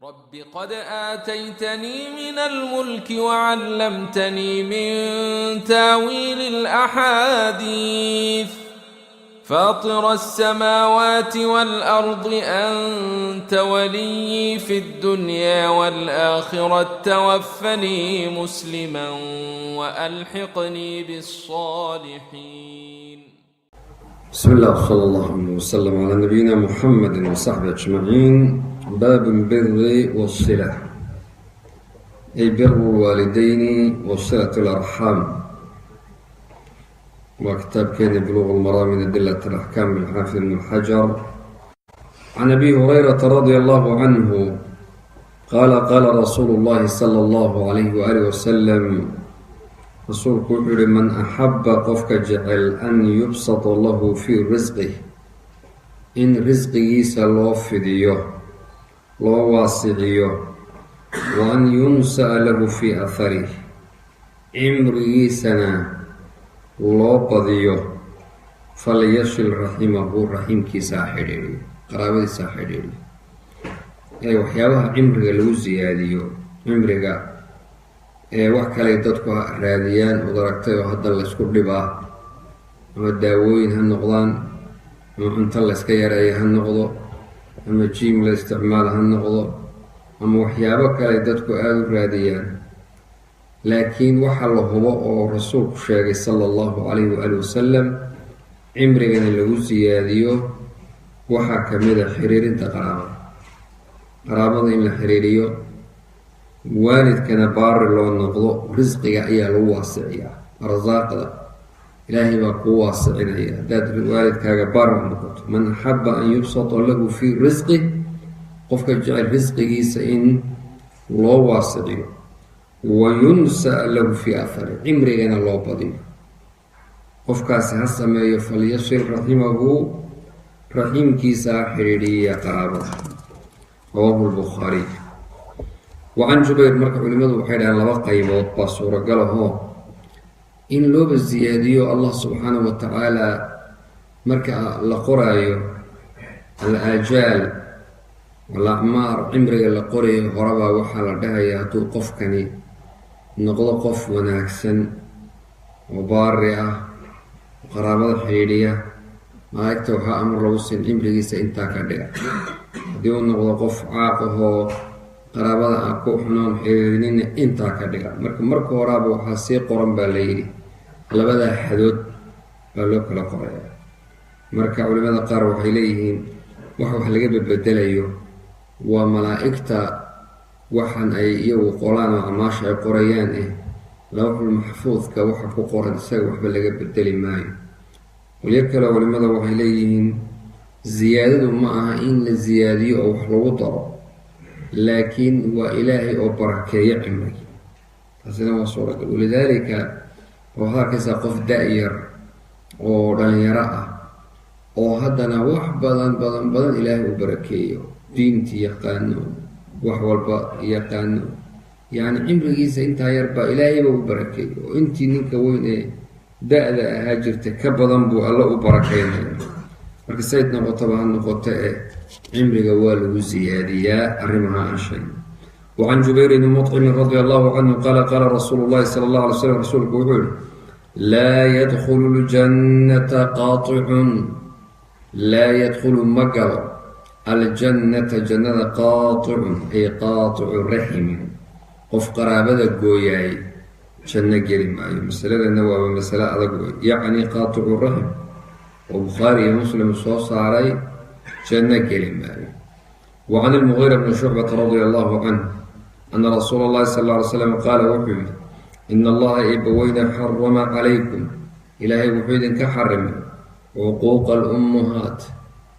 رب قد آتيتني من الملك وعلمتني من تاويل الأحاديث فاطر السماوات والأرض أنت وليي في الدنيا والآخرة توفني مسلما وألحقني بالصالحين. بسم الله وصلى الله وسلم على نبينا محمد وصحبه أجمعين. باب البر والصلة، أي بر الوالدين وصلة الأرحام. Waa kitaabkeeni Buluuq lmaraam min adilat alaxkaam lilxaafid ibn xajar. Can Abi Hurayrata radia allahu canhu qaala qaala rasuulu llahi sala allahu alayhi waaalih wasalam, rasuulku wuxuu yihi: man axaba, qofka jecel, an yubsata lahu fii risqih, in risqigiisa loo fidiyo, loo waasiciyo, wa an yunsa'a lahu fii atharih, cimrigiisana loo badiyo, falyasil raximahu, raximkiisa ha xidhiidhiyo, qaraabadiisa ha xidhiidhiyo. Ee waxyaabaha cimriga lagu siyaadiyo, cimriga ee wax kaley dadku raadiyaan ood aragtay oo hadda laysku dhibaa, ama daawooyin ha noqdaan, ama cunto layska yareeyo ha noqdo, ama gym la isticmaalo ha noqdo, ama waxyaabo kale dadku aada u raadiyaan. Laakiin waxa la hubo oo rasuulku sheegay sala allahu calayhi waali wasalam cimrigana lagu siyaadiyo waxaa kamid a xiriirinta qaraabada, qaraabada in la xiriiriyo, waalidkana baari loo noqdo. Risqiga ayaa lagu waasiciyaa, arsaaqda Ilaahay baa kuu waasicinaya haddaad waalidkaaga baari noqoto. Man axaba an yubsata lahu fii risqih, qofka jecel risqigiisa in loo waasiciyo, wa yunsa'a lahu fii athari, cimrigana loo badiyo, qofkaasi ha sameeyo falyasil raximahu, raxiimkiisa ha xidhiidhiya, qaraabada. Rawaahu Lbukhaariy. Wa can Jubayr. Marka culimadu waxay dhahaan laba qaybood baa suuragal ahoo in looba siyaadiyo Allah subxaanahu wa tacaala marka la qoraayo al aajaal wal acmaar, cimriga la qorayo horabaa waxaa la dhahaya hadduu qofkani noqdo qof wanaagsan oo baari ah oo qaraabada xidhiidhiya, malaa'igta waxaa amar lagu siin cimrigiisa intaa ka dhiga. Haddii uu noqdo qof caaq ahoo qaraabada aan ku xunoon xiriirinina, intaa ka dhiga. Marka horaaba waxaa sii qoran baa layidhi, labadaa xadood baa loo kala qoraya. Marka culimada qaar waxay leeyihiin wax laga bedbedelayo waa malaa'igta, waxaan ay iyagu qolaan oo acmaasha ay qorayaan lawxul maxfuudka waxa ku qoran isaga waxba laga bedeli maayo. Qolyo kale culimada waxay leeyihiin siyaadadu ma aha in la siyaadiyo oo wax lagu daro, laakiin waa Ilaahay oo barakeeyo cimrigi. Taasina waa suuragal. Walidaalika waxaad arkaysaa qof da-yar oo dhalinyaro ah oo haddana wax badan badan badan Ilaahay uu barakeeyo, diinti yaqaano, wax walba yaqaano, yacni cimrigiisa intaa yarbaa Ilaahayba u barakeeyo, oo intii ninka weyn ee da-da ahaa jirta ka badan buu Alla u barakeynaya. Marka sayd noqotaba ha noqoto ee cimriga waa lagu siyaadiyaa arrimaha aan sheegay. Wacan Jubayr bni Muطcimin radia allahu canhu qaala qaala rasuulu llahi sala allah alay slam, rasuulku wuxuu yihi: laa yadkhulu ljannata qaaicun, laa yadkhulu, ma galo, aljannata, jannada, qaaicun, ay qaaicu raximin, qof qaraabada gooyaay janno geli maayo. Masaladana waaba masale adag wey. Yacni qaaticu raxim oo Bukhaari iyo Muslim soo saaray janno geli maayo. Wa can Ilmugiira bni Shucbata radia allahu canh ana rasuula allahi sal alla alay slam qaala, wuxuu yihi: ina Allaha, eebbaweyne, xarama calaykum, Ilaahay wuxuu idinka xarimay, cuquuqa alummuhaat,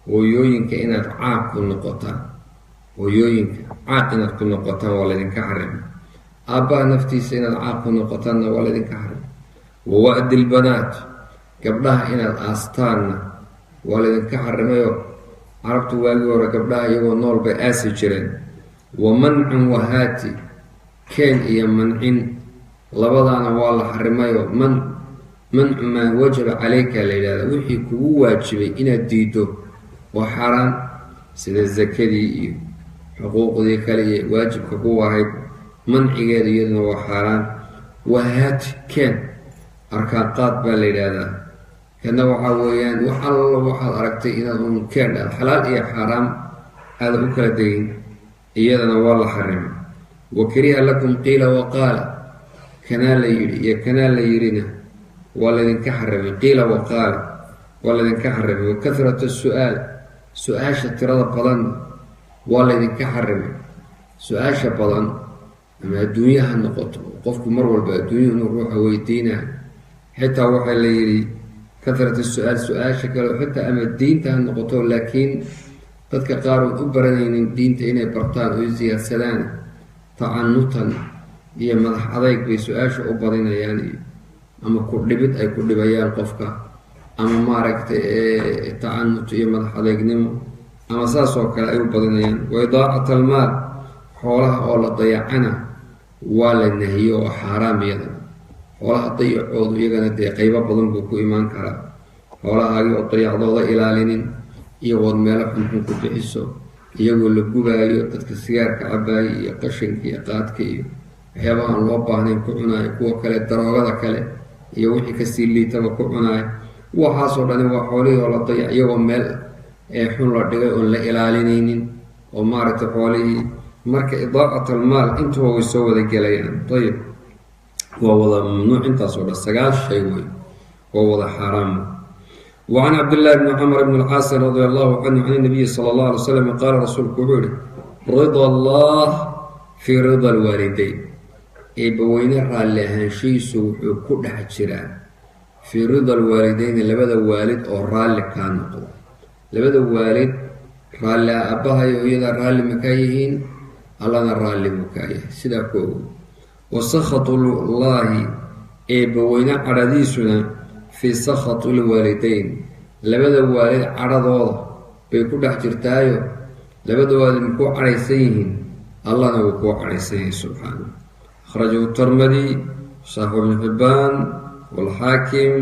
hooyooyinka inaad caaq ku noqotaan. Hooyooyinka caaq inaad ku noqotaan waa laydinka xarimay. Aabbaha naftiisa inaad caaq ku noqotaanna waa laydinka xarimay. Wawa'di lbanaat, gabdhaha inaad aastaanna waa laydinka xarimayo. Carabtu waagii hore gabdhaha iyagoo nool bay aasi jireen. Wa mancun wahaati, keen iyo mancin labadaana waa la xarimayo. Mancu maa wajaba caleyka la yidhahda, wixii kugu waajibay inaad diiddo waa xaaraan, sida zakadii iyo Xuquuqdii kale iyo waajibka ku ahayd mancigeeda iyaduna waa xaaraan. Wahaati keen, arkaan qaad baa la yidhaahdaa. Kana waxaa weeyaan wax allo waxaad aragtay inaad un keen dhaad, xalaal iyo xaaraam aadan u kala degin, iyadana waa la xarimay. Wa kariha lakum qiila waqaala, kanaa la yidhi iyo kanaa la yidhina waa laydinka xarimay. Qiila waqaala waa laydinka xarimay. Wa kathrata su-aal, su-aasha tirada badan waa laydinka xarimay. Su-aasha badan ama adduunye ha noqoto, qofku mar walba adduunya inuu ruuxa weydiinayo, xitaa waxaa la yidhi kathrata su-aal, su-aasha kale xitaa ama diinta ha noqoto, laakiin dadka qaar oon u baranaynin diinta inay bartaan oo siyaadsadaan, tacanutan iyo madax adayg bay su-aasha u badinayaan, iyo ama ku dhibid ay ku dhibayaan qofka, ama maaragtay tacanut iyo madax adaygnimo ama saas oo kale ay u badinayaan. Wa idaacat almaal, xoolaha oo la dayacana waa la nahiyo oo xaaraam iyadana. Xoolaha dayacoodu iyagana dee qeybo badan buu ku imaan karaa. Xoolahaagii oo dayacdooda ilaalinin, iyagood meelo xunxun ku bixiso, iyagoo la gubaayo, dadka sigaarka cabaayo iyo qashinka iyo qaadka iyo waxyaabaha aan loo baahnayn ku cunaayo, kuwa kale daroogada kale iyo wixii kasii liitaba ku cunaayo, waxaasoo dhani waa xoolihii oo la dayac, iyagoo meel xun la dhigay oon la ilaalinaynin oo maaragtay xoolihii. Marka idaacat almaal intuba way soo wada gelayaan. Ayib, waa wada mamnuuc intaasoo dhan, 9 shay wey, waa wada xaaraam. Wacan Cabdillahi bni Camr bni Alcaasi radia allahu canhu can nabiyi sala allah alay slam qaala, rasuulku wuxuu yihi: rida allah fii rida alwaalideyn. Eebbaweyne raalli ahaanshihiisu wuxuu ku dhex jiraa fii rida alwaalideyni, labada waalid oo raalli kaa noqdo. Labada waalid raalli ah, aabbaha iyo hooyada raalli makaa yihiin, Allana raalli buu kaa yahay, sidaa ku ogow. Wa sakhatullaahi, eebbaweyne cadhadiisuna, fii sakhati lwaalideyn, labada waalid cadhadooda bay ku dhex jirtaayo. Labada waalid makuu cadhaysan yihiin, Allahna wuu kuu cadhaysan yahay subxaana. Akhrajahu Termadi, saaxib Ibnu Xibbaan walxaakim,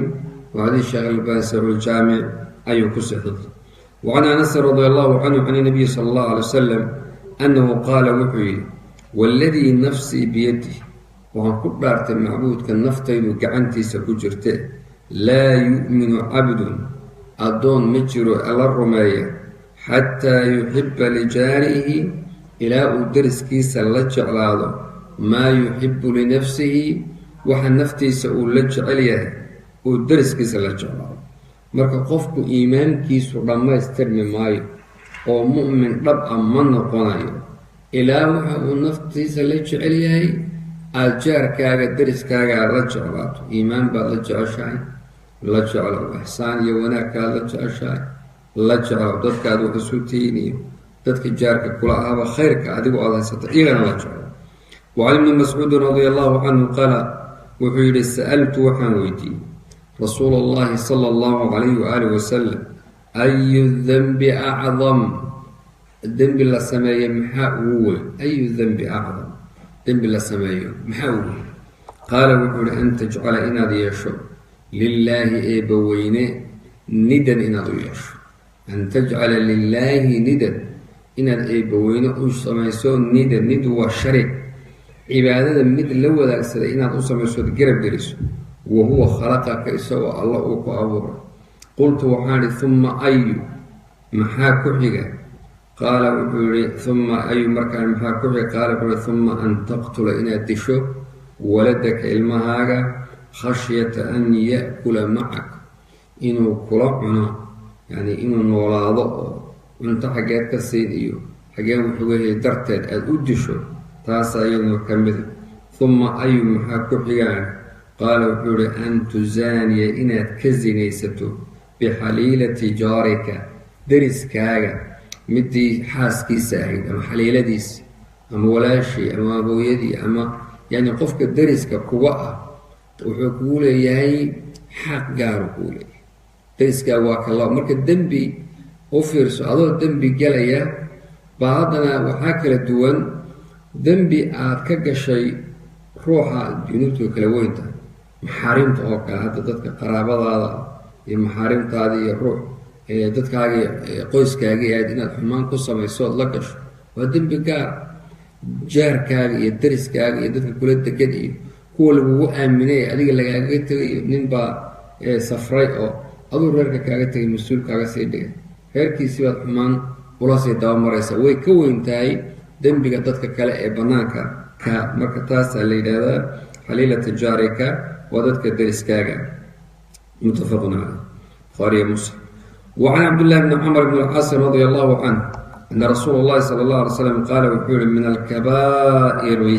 wa xadiis Sheekh Albani saxiixuljaamic ayuu ku saxiixiyey. Wacan Anasin radia allahu canhu can nabiyi sala allahu alay wasalam annahu qaala, wuxuu yihi: waaladii nafsii biyadih, waxaan ku dhaartay macbuudka naftaydu gacantiisa ku jirte, laa yu'minu cabdun, addoon ma jiro alla rumeeya, xataa yuxiba lijaarihi, ilaa uu deriskiisa la jeclaado, maa yuxibu linafsihi, waxa naftiisa uu la jecel yahay uu deriskiisa la jeclaado. Marka qofku iimaankiisu dhammaystirmi maayo oo mu'min dhab ah ma noqonayo ilaa waxa uu naftiisa la jecel yahay aada jaarkaaga, deriskaaga aada la jeclaato. Iimaan baad la jeceshahay, la jeclow. Ixsaan iyo wanaagkaad la jeceshahay, la jeclow. Dadkaad wax isu tihiin iyo dadka jaarka kula ahaba, khayrka adigu aada haysata iyagana la jeclo. Wacan Ibni Mascuudin radia allahu canhu qaala, wuxuu yidhi: sa'altu, waxaan weydiiyey Rasuula allahi sala allahu calayhi waaalih wasalam, ayu dembi acdam, dembi la sameeyo maxaa ugu weyn? Ayu dembi acdam, dembi la sameeyo maxaa ugu weyn? Qaala, wuxuu yihi: an tajcala, inaad yeesho, lilaahi, eebbaweyne, nidan inaad u yeesho. An tajcala lilaahi nidan, inaad eebbaweyne u samayso nidan. Nidu waa shariik, cibaadada mid la wadaagsaday inaad u samayso od garab geliso. Wa huwa khalaqaka, isagoo Alla uu ku abuuray. Qultu, waxaan ihi: uma ayu, maxaa ku xiga? Qaala, wuxuu yihi: uma ayu, markaan maxaa ku xiga? Qaala, wuxuu yihi: uma an taqtula, inaad disho, waladaka, ilmahaaga, khashyata an ya'kula macak, inuu kula cuno, yacni inuu noolaado oo cunto xaggeed ka siin iyo xaggeen wuxuga heli darteed aada u disho, taasa iyaduna ka mida. Uma ayu, maxaa ku xigaan? Qaala, wuxuu yihi: an tusaaniya, inaad ka sinaysato, bixaliilati jaarika, deriskaaga midii xaaskiisa ahayd, ama xaliiladiisi ama walaashii ama hooyadii, ama yani qofka deriska kuga ah wuxuu kugu leeyahay xaq gaaru kugu leeyahay. Deriskaaga waa kala. Marka dembi u fiirso, adoo dembi gelaya baa haddana waxaa kala duwan dembi aad ka gashay ruuxa. Dunuubta way kala weyn tahay. Maxaarimta oo kale, hadda dadka qaraabadaada iyo maxaarimtaada iyo ruux dadkaagii qoyskaagii ahayd inaad xumaan ku samayso ood la gasho, Waa dembi gaar. Jaarkaaga iyo dariskaaga iyo dadka kula degan iyo kuwa lagugu aaminay adiga lagaaga tegay, iyo ninbaa safray oo aduu reerka kaaga tegay, mas-uul kaaga sii dhigay, reerkiisii baad xumaan ula sii dabamaraysa. Way ka weyn tahay dembiga dadka kale ee banaanka ka. Marka taasaa la yidhaahdaa xaliilata jaarika, waa dadka dariskaaga. Muttafaqun caleyh, Bukhaariyo Muslim. Wa can Cabdillahi bni Camr bn Alcaas radia allahu canh ana rasuula allahi sala allahu alay slam qaala, wuxuu yihi: min alkabaa'iri,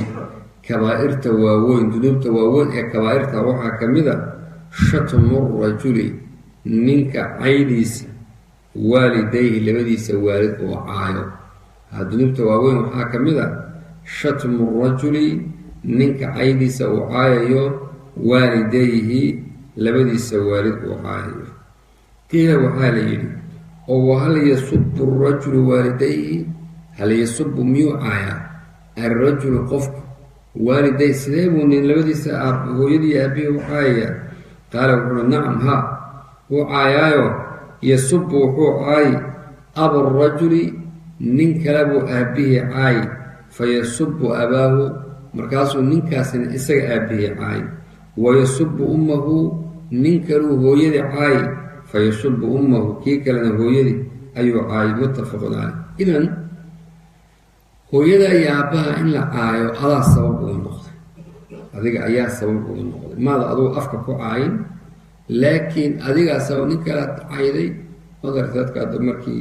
kabaa'irta waaweyn, dunuubta waaweyn ee kabaa'irta waxaa ka mid a shatmu rajuli, ninka caydiisa, waalidayhi, labadiisa waalid oo caayo. Dunuubta waaweyn waxaa ka mid a shatmu rajuli, ninka caydiisa uu caayayo, waalidayhi, labadiisa waalid uu caayayo. Qiila, waxaa la yidhi: oo wahal yasubu rajulu waalidayhi? Hal yasubu, miyuu caayaa alrajulu, qofku, waaliday? Sidee buu nin labadiisa aab, hooyadii aabihii u caayayaa? Qaala, wuxuuhi: nacam, ha, wuu caayaayo. Yasubu, wuxuu caayi, abarajuli, nin kale buu aabbihii caayi, fayasubu abaahu, markaasuu ninkaasina isaga aabbihii caayi. Wayasubu ummahu, nin kaluu hooyadii caayi, fayasubu ummahu, kii kalena hooyadii ayuu caayi. Muttafaqun caleyh. Idan hooyada iyo aabbaha in la caayo adaa sabab ugu noqday, adiga ayaa sabab ugu noqday. Maada adugu afka ku caayin, laakiin adigaa sabab, nin kalaad cayday. Madarta dadka hadda markii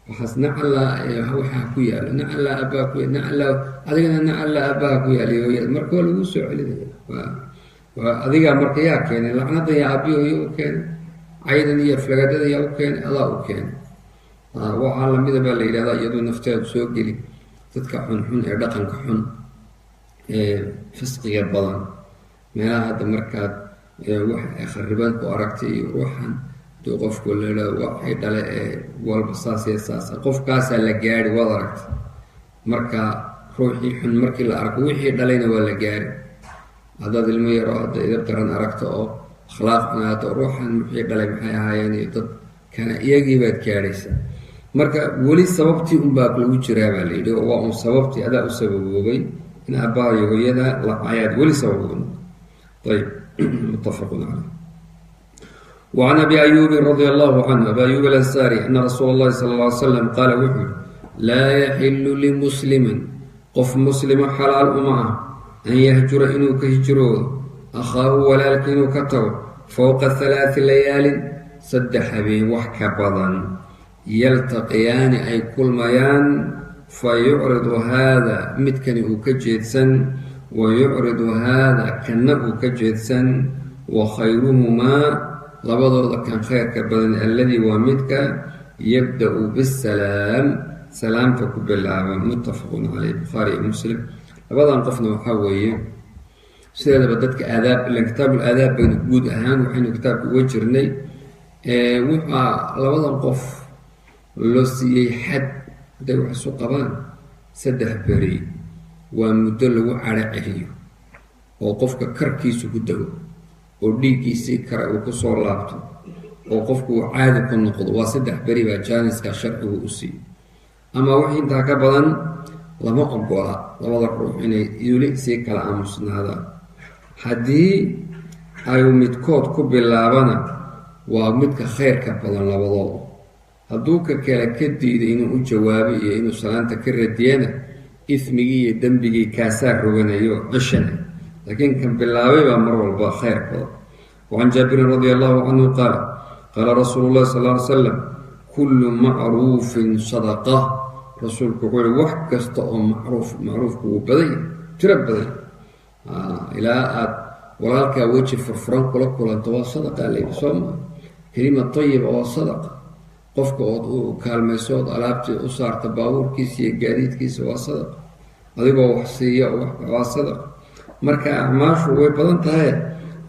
waxaas nacallaa waxaa ku yaalo, nacallaa aabbaha ku yaal, nacallaa adigana, nacallaa aabbaha ku yaaliy hooyada, marka waa lagu soo celinaya. Waa adigaa. Marka yaa keenay lacnadan? Yaa aabbihi hooyo u keenay? Caydan iyo flagadadan yaa u keenay? Adaa u keenay. Waxaa lamida baa la yidhahdaa iyadoo nafteedu soo geli dadka xunxun ee dhaqanka xun ee fisqiga badan, meelaha hadda markaad wax khariban ku aragtay iyo ruuxan haduu qofku leha waxay dhale ee walba saas iyo saasa, qofkaasaa la gaari, waad aragtay. Marka ruuxii xun markii la arko, wixii dhalayna waa la gaari. Haddaad ilmo yaroo hadda idab daran aragto oo akhlaaq xunaato, ruuxan wixii dhalay maxay ahaayeen iyo dad kana, iyagii baad gaadhaysaa. Marka weli sababtii unbaa lagu jiraa baa la yidhi, oo waa un sababtii adaa u sababoobay in aabbaha iyo hooyada la cayaad weli sabab ugu noqdo. Ayib, muttafaqun caleyh. وعn abi ayubi radi allahu canhu, abi ayub alansaari, ana rasuula اllahi sala اlla ly slam qaala, wuxuu yihi: laa yaxilu limuslimin, qof muslima xalaal uma ah, an yahjura, inuu ka hijroodo, akhaahu, walaalka inuu ka tago, fowqa halaati layaalin, 3 habeen wax ka badan, yaltaqiyaani, ay kulmayaan, fa yucridu haada, midkani uu ka jeedsan, wa yucridu haada, kanna uu ka jeedsan. Wa khayruhumaa, labadooda kan khayrka badan, alladii, waa midka, yabda-u bisalaam, salaamta ku bilaaba. Muttafaqun caleyh, Bukhaari iyo Muslim. Labadan qofna waxaa weeye sideedaba dadka aadaab ilan kitaabul aadaab baynu guud ahaan waxaynu kitaabka uga jirnay. Wuxaa labadan qof loo siiyey xad hadday wax isu qabaan 3 beri, waa muddo lagu cadho celiyo oo qofka karkiisu ku dego oo dhiiggiisii kare uu kusoo laabto oo qofku uu caadi ku noqdo. Waa 3 beri baa jaaniska sharcigu u siiyey. Ama wixii intaa ka badan lama ogola labada ruux inay weli sii kala aamusnaadaan. Haddii ay midkood ku bilaabana, waa midka khayrka badan labadooda. Hadduu ka kale ka diiday inuu u jawaabo iyo inuu salaanta ka radiyana, ismigii iyo dembigii kaasaa roganayo ceshanay, laakiin kan bilaabay baa mar walba khayr badan. Wacan Jaabirin radia allahu canhu qaala: qaala rasuulu llahi sal ly slam: kullu macruufin sadaqa. Rasuulku wuxuu yihi: wax kasta oo macruuf, macruufku wuu badan yahay, tiro badan, ilaa aad walaalkaa weji furfuran kula kulanto waa sadaqa layidhi, soo maa? Kelima tayiba waa sadaqa. Qofka ood u kaalmayso ood alaabtii u saarta baabuurkiisa iyo gaadiidkiisa waa sadaqa. Adigoo wax siiya waa sadaqa. Marka acmaashu way badan tahay.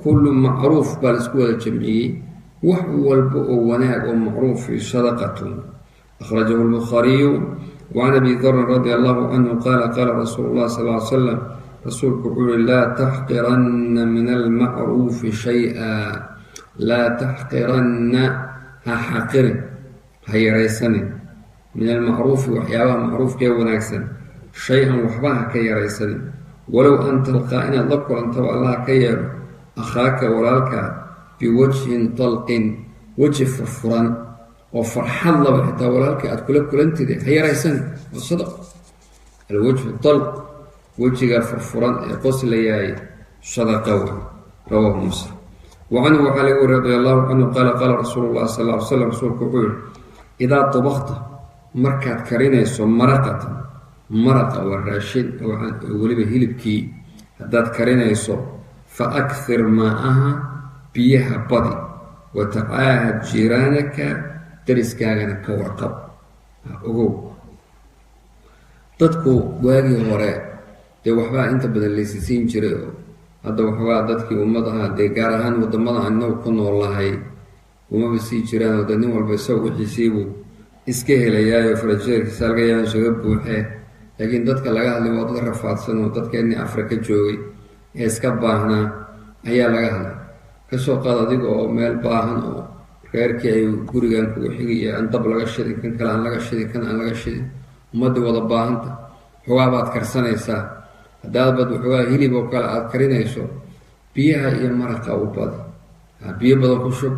Kullu macruuf baa laisku wada jamciyey, wax walba oo wanaag oo macruufi sadaqatun. Akhrajahu lbukhaariyu. Wacan abi darin radia allahu canhu qaala: qaala rasuulu llahi sal ly slam, rasuulku wuxuu yihi: laa taxqiranna min almacruufi shay-a. Laa taxqiranna, ha xaqirin, ha yaraysanin. Min almacruufi, waxyaabaha macruufka ee wanaagsan, shay-an waxba ha ka yaraysanin, walow an talqaa, inaad la kulantaba Allaha ka yeelo, akhaaka, walaalkaa, biwajhin talqin, weji furfuran oo farxad laba, xitaa walaalkii aad kula kulantida ha yaraysanin, waa sadaqa. Alwajhu talq, wejiga furfuran ee qoslayaay, sadaqa wey. Rawaahu Muslim. Wa canhu waxaa laga wariy, radi allahu canhu, qaala qaala rasuulu llahi sal ly slam, rasuulku wuxuu yihi: idaa tabakta, markaad karinayso, maraqatan, maraqa waa raashin, weliba hilibkii haddaad karinayso, fa akhir maa'aha, biyaha badi, wa tacaahad jiiraanaka, dariskaagana ka warqab. Ogow, dadku waagii hore dee waxbaa inta badan laysisiin jiray, oo hadda waxoogaa dadkii ummadaha dee gaar ahaan wadamada aan inagu ku nool lahay umaba sii jiraan, oo dee nin walba isaga wixiisiibuu iska helayaayo, farajeerkiisa laga yaaba isaga buuxee. Laakiin dadka laga hadlay waa dad rafaadsan, oo dadkeennii Afrika joogay ee iska baahnaa ayaa laga hadlay. Kasoo qaad adiga oo meel baahan, oo reerkii ay gurigan kugu xigaya aan dab laga shidin, kan kale aan laga shidin, kan aan laga shidin, ummaddii wada baahanta, waxoogaa baad karsanaysaa. Haddaadbad waxoogaa hilib oo kale aada karinayso, biyaha iyo maraqa u badi, biyo badan ku shub.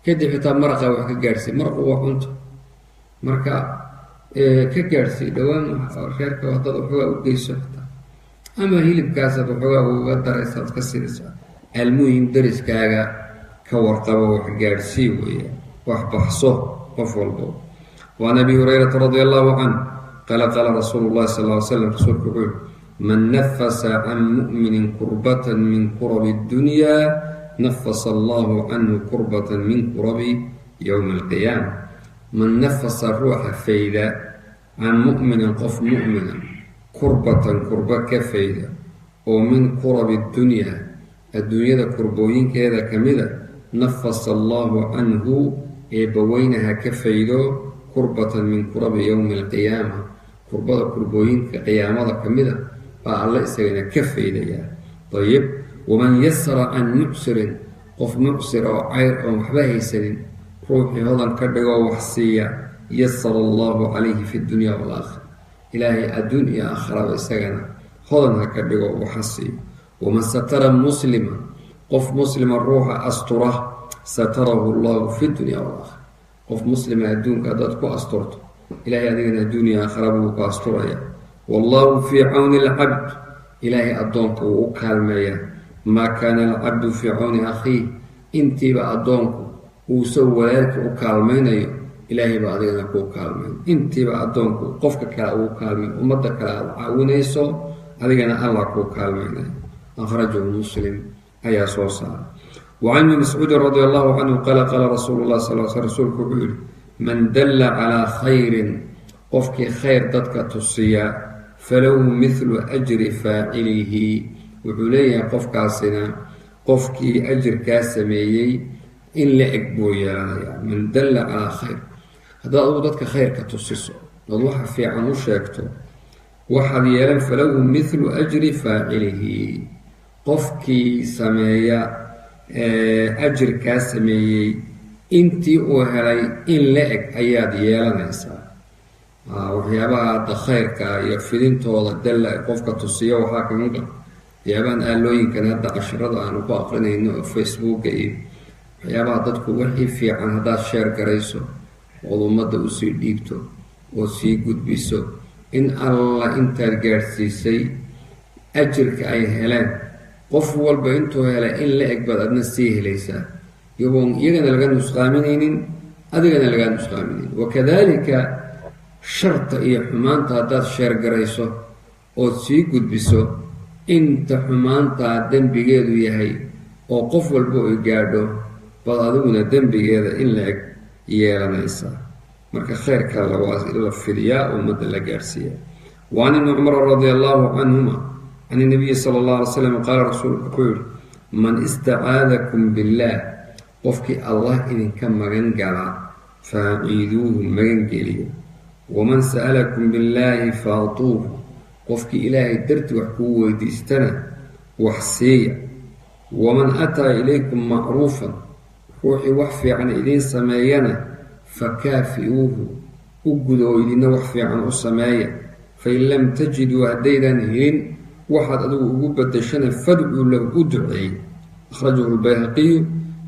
Kadib xitaa maraqa wax ka gaadhsii, maraqu waa cunto, marka ka gaadhsii dhowaan reerka haddaad waxoogaa u geyso xitaa, ama hilibkaasaad waxoogaa uga daraysa, ad ka siinaysaa. Almuhim, dariskaaga ka warqabo, wax gaadhsii weeya, wax baxso qof walbo. Waan Abi Hurayrata radia allahu canh qaala qaala rasuulu llahi sal ly slam, rasuulku wuxuu yihi: man nafasa can mu'minin kurbatan min kurabi اddunya, nafasa allahu canhu kurbatan min kurabi yowmi alqiyaama. Man nafasa, ruuxa fayda, can mu'minin, qof mu'mina, kurbatan, kurba ka fayda, oo min kurabi ddunyaa, adduunyada kurbooyinkeeda ka mida, nafasa allahu canhu, eebbaweynaha ka faydo, kurbatan min kurabi yowmi alqiyaama, kurbada kurbooyinka qiyaamada ka mida baa Alle isagana ka faydayaa. Ayib. Waman yasara can mucsirin, qof mucsir oo cayr oon waxba haysanin ruuxii hodan ka dhigoo wax siiya, yasara allahu calayhi fi dunya waalaakhira, Ilaahay adduun iyo aakharaba isagana hodan ha ka dhigo, waxa siiyo. Waman satara muslima, qof muslima ruuxa astura, satarahu allahu fi dunya waalaakhira. Qof muslima adduunka haddaad ku asturto, Ilahay adigana adduun iyo aakhara buu ku asturaya. Wallahu fii cawni alcabd, Ilaahay addoonka wuu u kaalmeeyaa, maa kaana alcabdu fii cawni akhiih, intiiba addoonku uusa walaalka u kaalmaynayo, Ilaahay baa adigana kuu kaalmayn. Intiiba addoonku qofka kale ugu kaalmay, ummadda kale aada caawinayso, adigana Allah kuu kaalmaynayo. Akhrajahu Muslim ayaa soo saaray. Wacan ibni Mascuudin radi allahu canhu qaala qaala rasuulu lah sal sl, rasuulku wuxuu yihi: man dalla calaa khayrin, qofkii khayr dadka tusiya, falahu mithlu ajri faacilihi, wuxuu leeyahay qofkaasina qofkii ajirkaa sameeyey in la eg buu yeelanayaa. Man dalla calaa khayr, haddaad adugu dadka khayrka tusiso ood waxa fiican u sheegto, waxaad yeelan falahu mithlu ajri faacilihi, qofkii sameeya ajirkaa sameeyey intii uu helay in la eg ayaad yeelanaysaa. Waxyaabaha hadda khayrka iyo fidintooda dalla qofka tusiya waxaa kamid a waxyaabahan aalooyinkan hadda cashirada aanu ku aqrinayno oo Facebooka iyo waxyaabaha. Dadku wixii fiican haddaad share garayso ood ummadda usii dhiibto ood sii gudbiso, in Alla intaad gaadhsiisay ajirka ay heleen, qof walba intuu helay in la eg baad adna sii helaysaa, iyagoon iyagana laga nusqaaminaynin, adigana lagaa nusqaaminaynin. Wakadalika sharta iyo xumaanta haddaad share garayso ood sii gudbiso, inta xumaantaa dembigeedu yahay oo qof walba oy gaadho baad adiguna dembigeeda in la eg yeelanaysaa. Marka khayrka waa la fidiyaa, ummadda la gaadhsiiyaa. Wacan ibni Cumara radia allahu canhuma can inabiyi sala allah alay slam qaala, rasuulku wuxuu yihi: man istacaadakum billaah, qofkii Allah idinka magan galaa, faaciiduuhu, magangeliya. Waman sa'alakum billaahi faatuuhu, qofkii Ilaahay dartii wax kuu weydiistana wax siiya. Waman ataa ilaykum macruufan, ruuxii wax fiican idiin sameeyana, fakaafi-uuhu, u U gudo oo idinna wax fiican u sameeya. Fain lam tajiduu, haddaydan helin waxaad adigu ugu badashana, fadcuu lahu, u duceeyey. Akhrajahu lbayhaqiyu,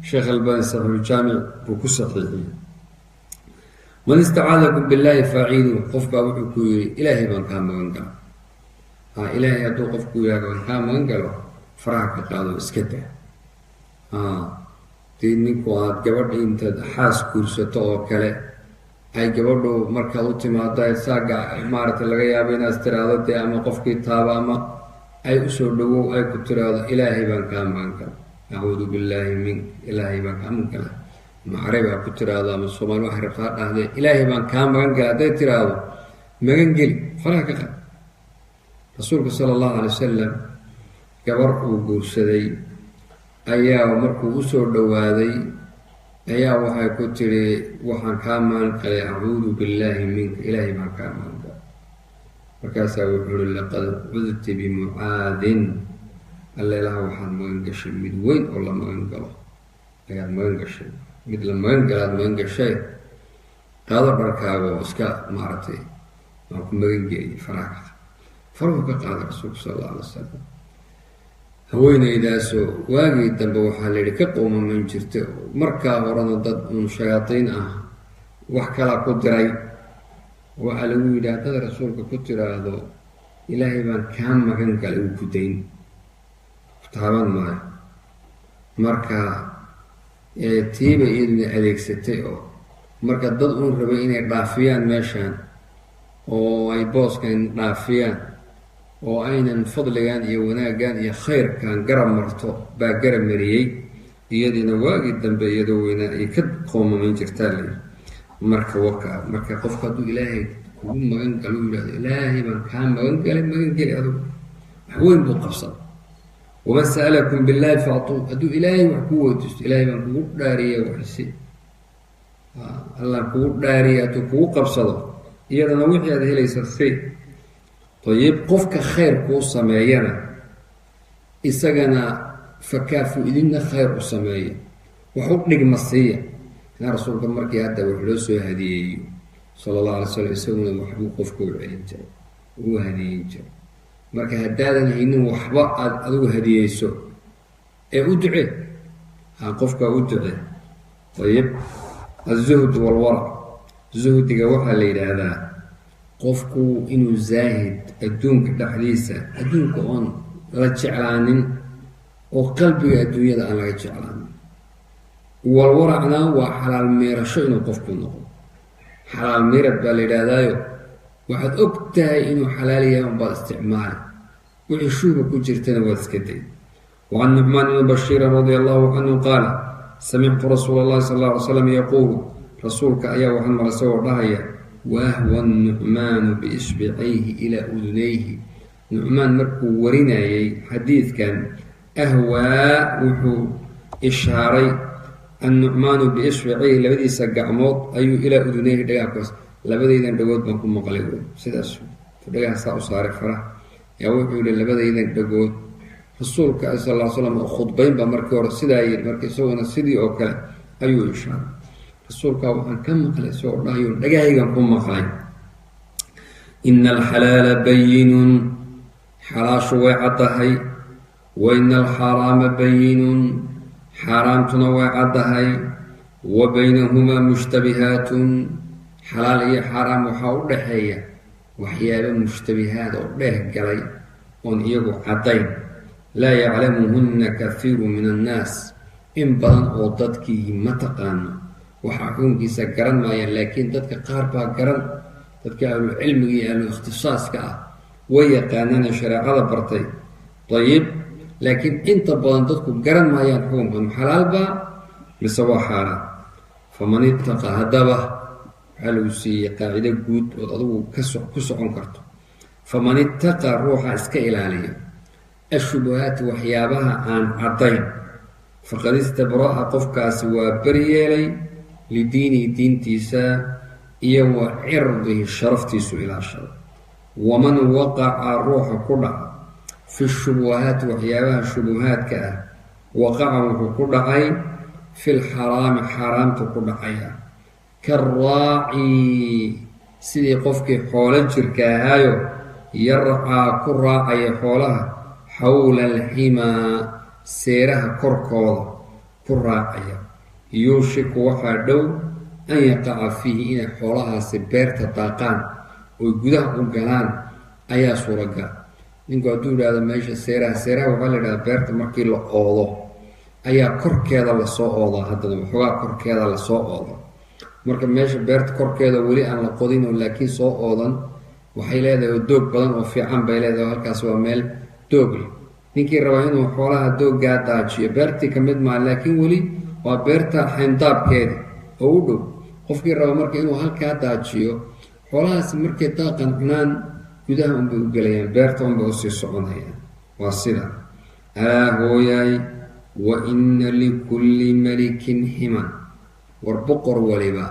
Sheekh Albani Saxiixuljaamic buu ku saxiixiyey. Man istacaadakum billaahi faaciiduu. Qof baa wuxuu ku yidhi: "Ilaahay baan kaa magan gala." Ilaahay hadduu qofku yihahdo "waan kaa magan galo", faraha ka qaado, iska daa. Dee ninku aad gabadha intaad xaas guursato oo kale, ay gabadhu markaad u timaado saaga maaragtay, laga yaabo inaad tiraahdo dee ama qofkii taaba ama ay usoo dhawow, ay ku tiraahdo: "Ilaahay baan kaa magan gala, acuudu billaahi mink, ilaahay baan kaa magan gala", ama carabi ha ku tiraahdo ama Soomaali waxay rabta ha dhahdee, "Ilaahay baan kaa magan gala" hadday tiraahdo, magan geli, faraha ka qaad. Rasuulka sala allahu alay wasalam gabar uu guursaday ayaa markuu usoo dhowaaday ayaa waxay ku tidhi: "Waxaan kaa magan galay, acuudu billaahi minka, ilaahay baan kaa magan galay." Markaasaa wuxuu uhi: "Laqad cudti bimucaadin." Alleelaha waxaad magan gashay mid weyn oo la magan galo ayaad magan gashay, mid la magan galaad magan gashay. Qaado dharkaaga oo iska maaragtay, waan ku magan geliyay. Faraha ka faruhu ka qaaday Rasuulku sala alla alay wasalam haweeneydaasoo waagii dambe waxaa la yidhi ka qowmaman jirta. Markaa horena dad uun shayaadiin ah wax kalaa ku diray. Waxaa lagu yidhi: "Haddaad Rasuulka ku tiraahdo 'Ilaahay baan kaa magan galay', uu ku dayn, ku taaban maayo." Marka tiiba iyaduna adeegsatay oo marka dad uun rabay inay dhaafiyaan meeshan oo ay booskan dhaafiyaan oo aynan fadligan iyo wanaaggan iyo khayrkan garab marto baa garab mariyey. Iyadiina waagii dambe iyadoo weynaa ay ka qoomamayn jirtaa layidhi. Marka waka marka qofku hadduu Ilaahay kugu magan galo, u yidhahdo "Ilaahay baan kaa magan galay", magan geli adugu, wax weyn buu qabsada. Waman sa'alakum billahi faactuu. Hadduu Ilaahay wax ku weydiisto, "Ilaahay baan kugu dhaariya, waxisi Allaan kugu dhaariya", hadduu kugu qabsado, iyadana wixii aad helaysa si ayib. Qofka khayr kuu sameeyana isagana fakaafu, idinna khayr u sameeya, wax u dhigma siiya. Ina Rasuulka markii hadda wax loo soo hadiyeeyo sala allahu alay slam, isaguna waxbuu qofka u celin jiray, uu hadiyeyn jiray. Marka haddaadan haynin waxba aada adigu hadiyeyso, ee u ducee, qofka u ducee. Ayib, aلzuhd walwarac. Zuhdiga waxaa la yidhaahdaa qofku inuu zaahid adduunka dhexdiisa, adduunka oon la jeclaanin oo qalbiga adduunyada aan laga jeclaanin. Walwaracna waa xalaal meerasho, inuu qofku noqdo xalaal meerad baa la yidhaahdaayo. Waxaad og tahay inuu xalaal yahay unbaad isticmaali, wixii shuuba ku jirtana waad iska day. Wacan Nucmaan ibni Bashiirin radia allahu canhu qaala: samictu rasuula allahi sal alla alay slam yaquulu. Rasuulka ayaa waxaan maqlay isagoo dhahaya. Waahwa Nucmaanu biisbicayhi ilaa udunayhi. Nucmaan markuu warinayay xadiidkan, ahwaa wuxuu ishaaray annucmaanu biisbicayhi, labadiisa gacmood ayuu, ilaa udunayhi, dhagaha kuwaas. "Labadaydan dhagood baan ku maqlay." Sidaas dhagaha saa u saaray faraha yaa wuxuu yihi: "Labadaydan dhagood Rasuulka sal ll slam oo khudbayn baa markii hore sidaa yidhi." Marka isaguna sidii oo kale ayuu ishaaray. Rasuulkaa waxaan ka maqlay isagoo dhahayo dhagahaygan ku maqlay: "Ina alxalaala bayinun", xalaashu way caddahay, "wa ina alxaraama bayinun", xaaraamtuna way caddahay, "wa baynahumaa mushtabihaatun", xalaal iyo xaaraam waxaa u dhaxeeya waxyaabo mushtabihaad oo dheeh galay oon iyagu caddayn, "laa yaclamuhunna kathiiru min annaas", in badan oo dadkii ma taqaano, waxaa xukunkiisa garan maayaan, laakiin dadka qaar baa garan. Dadka ahlu cilmiga iyo ahlu ikhtisaaska ah way yaqaanaan ee shareecada bartay. Ayib, laakiin inta badan dadku garan maayaan xukunkan xalaalbaa mise waa xaaraan. Faman ittaqa, haddaba waxaa lagu siiyey qaacido guud ood adigu ku socon karto. Faman ittaqa, ruuxa iska ilaaliya, ashubuhaati, waxyaabaha aan caddayn, faqad istabra'a, qofkaasi waa baryeelay, lidiinihi, diintiisa, iyo wa cirdihi, sharaftiisu ilaashada. Waman waqaca, ruuxa ku dhaca, fi shubuhaati, waxyaabaha shubuhaadka ah, waqaca, wuxuu ku dhacay, fi lxaraami, xaaraamtu ku dhacaya, karaaci Sidii qofkii xoolo jirka ahaayo yarcaa ku raacaya xoolaha xawla alximaa, seeraha korkooda ku raacaya. Yuushiku waxaa dhow an yaqaca fiihi, inay xoolahaasi beerta daaqaan oy gudaha u galaan ayaa suuragal. Ninku hadduu yidhahdo meesha seeraha, seeraha waxaa la yidhahdaa beerta markii la oodo ayaa korkeeda lasoo oodaa, haddana waxoogaa korkeeda lasoo ooda. Marka meesha beerta korkeeda weli aan la qodin oo laakiin soo oodan waxay leedahay oo doog badan oo fiican bay leedahay, halkaas waa meel doog leh. Ninkii rabaa inuu xoolaha dooggaa daajiyo, beertii ka mid maa, laakiin weli waa beerta xayndaabkeedi oo u dhow. Qofkii raba marka inuu halkaa daajiyo xoolahaasi, markay daaqan cunaan gudaha unbay u gelayaan, beerta unbay usii soconayaan. Waa sida. Alaa hooyaay, wa inna likulli malikin ximan, war boqor waliba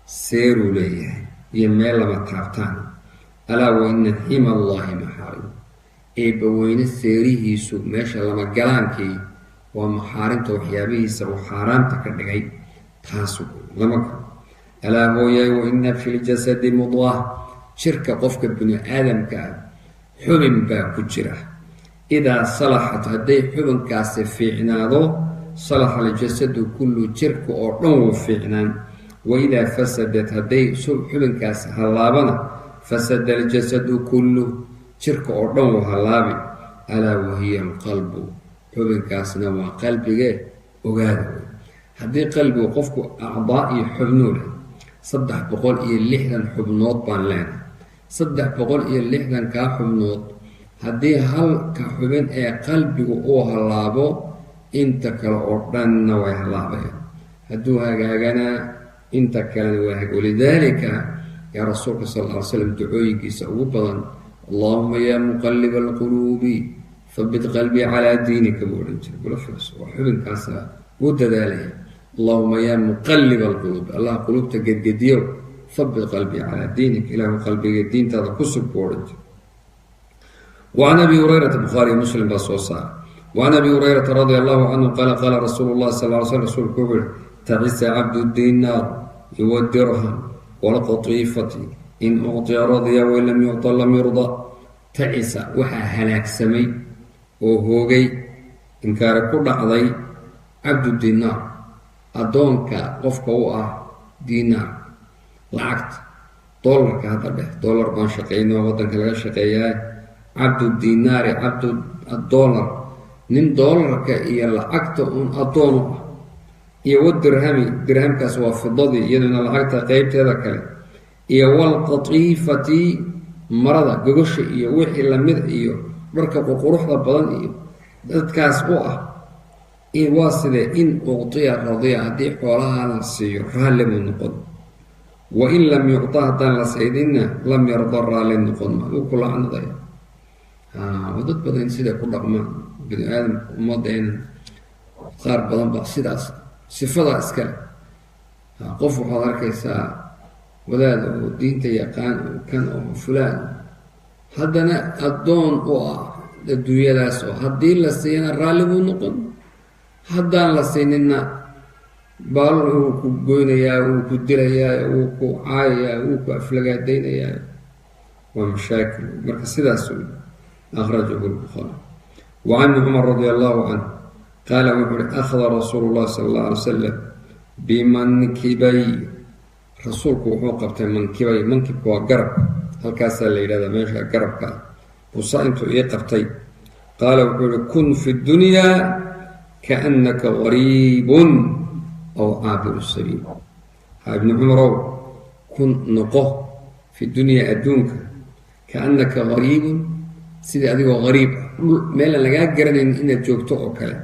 seeruu leeyahay iyo meel lama taabtaan. Alaa wa ina xima allahi maxaarim, eebbaweyne seerihiisu meesha lama galaankii waa maxaarimta, waxyaabihiisa uu xaaraamta ka dhigay taas lama galo. Alaa hooyaay, wa ina fi ljasadi mudlah, jirka qofka bini aadamka ah xubin baa ku jira. Idaa salaxat, hadday xubinkaasi fiicnaado, salaxa aljasadu kullu, jirka oo dhan wuu fiicnaan. Wa idaa fasadat, hadday xubinkaasi hallaabana, fasada aljasadu kullu, jirka oo dhan wuu hallaabi. Alaa wahiya alqalbu, xubinkaasna waa qalbigee ogaada wey. Haddii qalbigu qofku acdaa iyo xubnuu leh, 360 xubnood baan leenahay. 360-kaa xubnood haddii halka xubin ee qalbigu uu hallaabo, inta kale oo dhanna way hallaabayaan. Hadduu hagaaganaa, inta kalena waa hag. Walidaalika yaa rasuulka sal alla ly slam ducooyinkiisa ugu badan, allahuma yaa muqaliba alquluubi habit qalbii calaa diinika, buu odhan jiray. Kula fiirso, waa xubinkaasa uu dadaalaya. Allahuma yaa muqaliba alquluubi, allah quluubta gedgediyo, habit qalbii calaa diinik, ilaahu qalbiga diintaada ku sug, buu odhan jiray. Wacan abi hurayrata, bukhaariyo Muslim baa soo saaray. Wacan abi hurayrata radia allahu canhu qaala qaala rasuulu llahi sal ly sl, rasuulku wuxuu yihi: tacisa cabdu dinaar wadirham walqatiifati, in ucطiya radiya wain lam yucطa lam yurda. Tacisa waxaa halaagsamay oo hoogay, inkaare ku dhacday, cabdu dinaar, addoonka qofka u ah dinaar, lacagta doolarka hadda dheh, doolar baan shaqeyno, waddanka laga shaqeeyaa. Cabdu dinaari, cabdu dollar, nin doolarka iyo lacagta uun addoon u ah, iyo wadirhami, dirhamkaas waa fidadii iyaduna lacagta qeybteeda kale, iyo walqatiifati, marada gogosha iyo wixii lamid iyo dharka ququruxda badan iyo dadkaas u ah. Waa sidee? In uctiya radiya, haddii xoolaha la siiyo raalli buu noqon. Wa in lam yucta, haddaan la saydinna, lam yarda, raalli noqon ma, wuu ku lacnadaya. Waa dad badan siday ku dhaqmaan bini aadamka, ummadeena qaar badan baa sidaas sifadaa iskale. Qof waxaad arkaysaa wadaad oo diinta yaqaan oo kan oo fulaan, haddana addoon u ah adduunyadaas, oo haddii la siiyana raalli buu noqon, haddaan la siininna baalal wuu ku goynayaa, wuu ku dilayaa, wuu ku caayayaa, wuu ku aflagaadaynayaa. Waa mashaakil. Marka sidaas wey. Akhrajahu lbukhaari. Wa can ibni Cumar radi allahu canhu qaala wuxuu uhi: akhada rasuulu llahi sala allah alay wasalam bimankibay, rasuulku wuxuu qabtay mankibay. Mankibka waa garabka, halkaasaa la yidhahdaa, meesha garabka ah busa intuu ii qabtay. Qaala wuxuu yihi: kun fi dunyaa kaannaka gariibun aw caabiru sabiil. Ha ibni Cumarow, kun noqo, fi dunyaa adduunka, kaannaka gariibun, sidii adigoo gariib ah, dhul meelaan lagaa garanayn inaad joogto oo kale.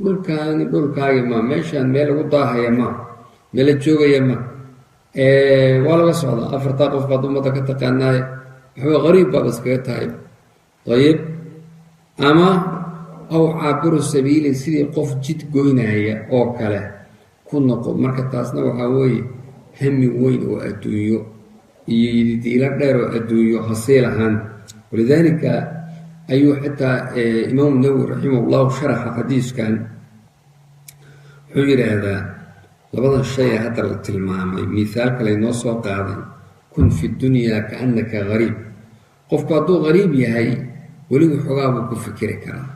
Dhulkaani dhulkaagi ma, meeshaan meel lagu daahaya ma, meela joogaya ma, waa laga socdaa. Afartaa qof baad ummadda ka taqaanaaye, waxba qariib baaba iskaga tahay. Ayib, ama aw caabiru sabiilin, sidii qof jid goynaya oo kale ku noqo. Marka taasna waxaa weeye hami weyn oo adduunyo iyo yididiilo dheer oo adduunyo hasii lahaan. Walidaalika ayuu xitaa imaamu Nawowi raximah llahu sharaxa xadiiskan wuxuu yidhaahdaa, labadan shay ee hadda la tilmaamay, mithaalka laynoo soo qaaday, Kun fi dunyaa kaannaka gariib. Qofku hadduu gariib yahay weli waxoogaa buu ku fikiri karaa.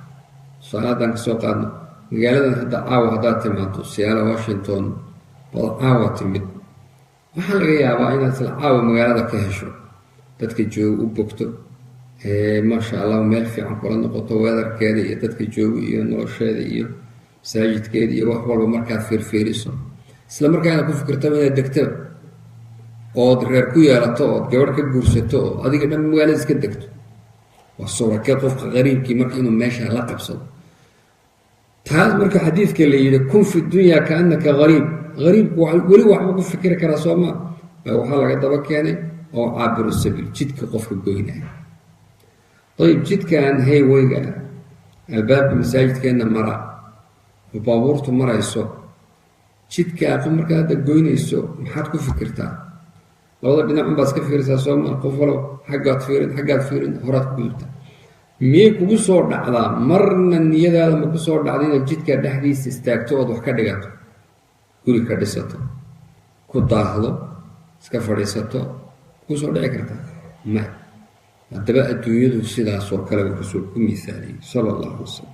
Tusaale haddaan kasoo qaadno magaaladan hadda caawa haddaad timaado Seattle, Washington baad caawa timid, waxaa laga yaabaa inaad isla caawa magaalada ka hesho, dadka jooga u bogto, maasha Allah, meel fiican kula noqoto, weatherkeeda iyo dadka jooga iyo nolosheeda iyo masaajidkeeda iyo wax walba markaad fiirfiiriso, isla markaa inaad ku fikirtaba inaad degtaba ood reer ku yeelato, ood gabadh ka guursato, oo adiga dhan magaalada iska degto. Waa suuragal qofka qariibkii marka inuu meesha la qabsado. Taas marka xadiidka la yidhi kun fi dunyaa kaannaka gariib, gariibku weli waxbuu ku fikiri karaa, soo maa? Waxaa laga daba keenay oo caabiru sabiil, jidka qofka goynaya. Ayib, jidkan highwayga albaabka masaajidkeenna mara oo baabuurtu marayso, jidkaa qof markaad hadda goynayso maxaad ku fikirtaa? Labada dhinac unbaad iska fiirisaa, soo maa? Qof walow xaggaad fiirin, xaggaad fiirin, horaad ku gudubta. Miyay kugu soo dhacdaa marna? Niyadaada ma ku soo dhacda inaad jidka dhexdiisa istaagto ood wax ka dhigato, guri ka dhisato, ku daahdo, iska fadhiisato? Kugu soo dhici kartaa? Ma haddaba adduunyadu sidaasoo kale buu rasuulku ku miisaaliyey, sala allahu alay wasalam.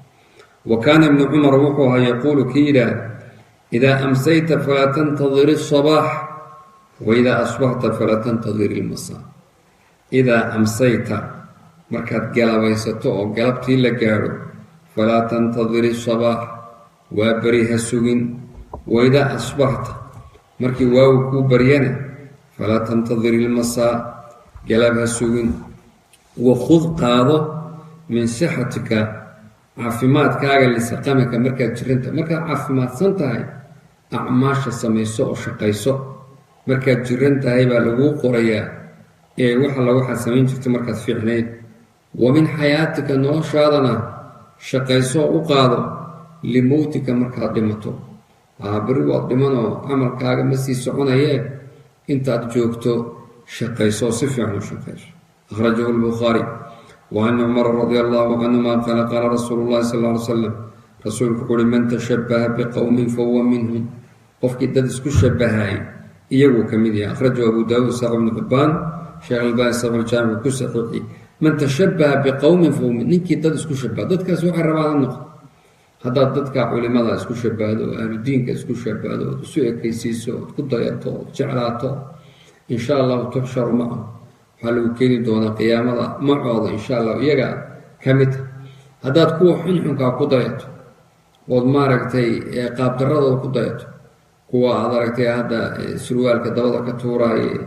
Wa kaana ibnu Cumar wuxuu ahaa yaquulu, kii yidhaahda: idaa amsayta falaa tantadir isabaax, wa idaa asbaxta falaa tantadir ilmasaa. Idaa amsayta, markaad galabaysato oo galabtii la gaadho, falaa tantadir isabaax, waa beri ha sugin. Wa idaa asbaxta, markii waagu kuu baryana, falaa tantadir ilmasaa, galab ha sugin. Wakhud, qaado, min sixatika, caafimaadkaaga, lisaqamika, markaad jiranta. Markaad caafimaadsan tahay acmaasha samayso oo shaqayso. Markaad jiran tahay baa laguu qorayaa ee waxa la waxaad samayn jirta markaad fiicnayd. Wa min xayaatika, noloshaadana shaqayso, u qaado, limowtika, markaad dhimato. Beri waad dhimanoo camalkaaga ma sii soconayee, intaad joogto shaqayso oo si fiican u shaqayso. Akhrajahu lbukhaari. Wa can Cumara radia allahu canhuma qaala: qaala rasuulu llahi sal ly slam, rasuulku wuxu uhi: man tashabaha biqowmin fahuwa minhum. Qofkii dad isku shabahay iyaguu ka mid yahay. Akhrajahu Abu Daawuud, sax Ibnu Xibbaan, Sheekh Albani saxuljaamic ku saxiixiyey. Man tashabaha biqowmin fahuwa min, ninkii dad isku shabaha, dadkaas waxay rabaan ha noqdo. Haddaad dadka culimada isku shabahdo oo ahludiinka isku shabahdo, ood isu ekaysiiso, ood ku dayato, ood jeclaato, insha allahu tuxsharu macahu, waxaa lagu keeni doonaa qiyaamada macooda, insha allahu, iyaga ka mid ta. Haddaad kuwa xunxunkaa ku dayato ood maaragtay qaabdaradooda ku dayato, kuwa aad aragtay hadda surwaalka dabada ka tuuraaye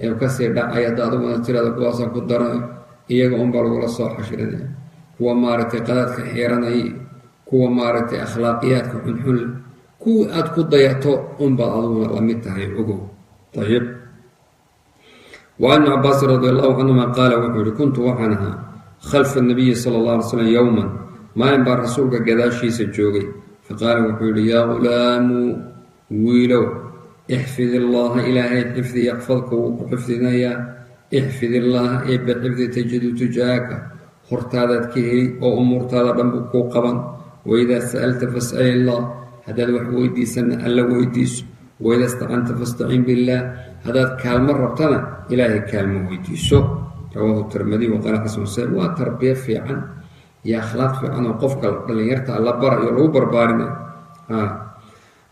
ee kasii dhacay, hadda adiguna tirada kuwaasaan ku daran, iyaga unbaa lagula soo xashirinaya. Kuwa maaragtay qadaadka xiiranay, kuwa maaragtay akhlaaqiyaadka xunxun, kuwii aad ku dayato unbaad adiguna lamid tahay, ogow. Ayib. Wa can ibni Cabaasin radi allahu canhuma qaala, wuxuu yihi: kuntu, waxaan ahaa, khalfa nabiyi sala allah alay slam yowman, maalin baan rasuulka gadaashiisa joogay. Faqaala, wuxuu yihi: yaa ghulaamu, wiilow, ixfid illaaha, ilaahay xifdi, yaxfadka, wuu ku xifdinayaa. Ixfid illaaha, eebbe xifdi, tajidu tujaahaka, hortaadaad ka heli oo umuurtaada dhan buu kuu qaban. Waidaa sa'alta fas'al illah, haddaad wax weydiisana alla weydiiso. Waida istacanta fastacin billaah, haddaad kaalmo rabtana ilaahay kaalmo weydiiso. Rawaahu Tirmidi waqaala xasan saxiix. Waa tarbiya fiican iyo akhlaaq fiican oo qofka dhallinyarta alla barayo, lagu barbaarinayo.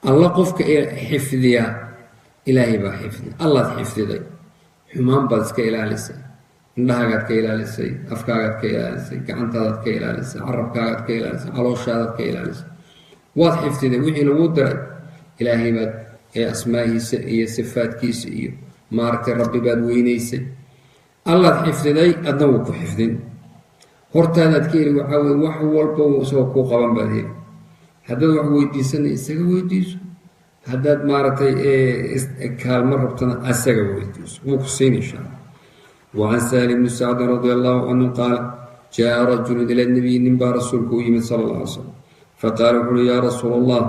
Alla qofka xifdiya ilaahay baa xifdiya. Allaad xifdiday, xumaan baad iska ilaalisay, indhahagaad ka ilaalisay, afkaagaad ka ilaalisay, gacantaadaad ka ilaalisay, carabkaagaad ka ilaalisay, calooshaadaad ka ilaalisay, waad xifdiday wixii laguu diray. Ilaahay baad ee asmaahiisa iyo sifaadkiisa iyo maaragtay rabbi baad weynaysay. Allaad xifdiday, adna wuu ku xifdin, hortaadaad ka heli. Waxaa weye wax walba isagoo kuu qaban baad heli. Haddaad wax weydiisana isaga weydiiso, haddaad maaragtay kaalmo rabtana asaga weydiiso, wuu ku siin, insha Allah. Wacan Sahli bni Sacdin radi allahu canhu qaala: jaa rajulu ila nabiyi, nin baa rasuulka u yimid, sala alla alay slam. Faqaala, wuxu uhi: yaa rasuul allah,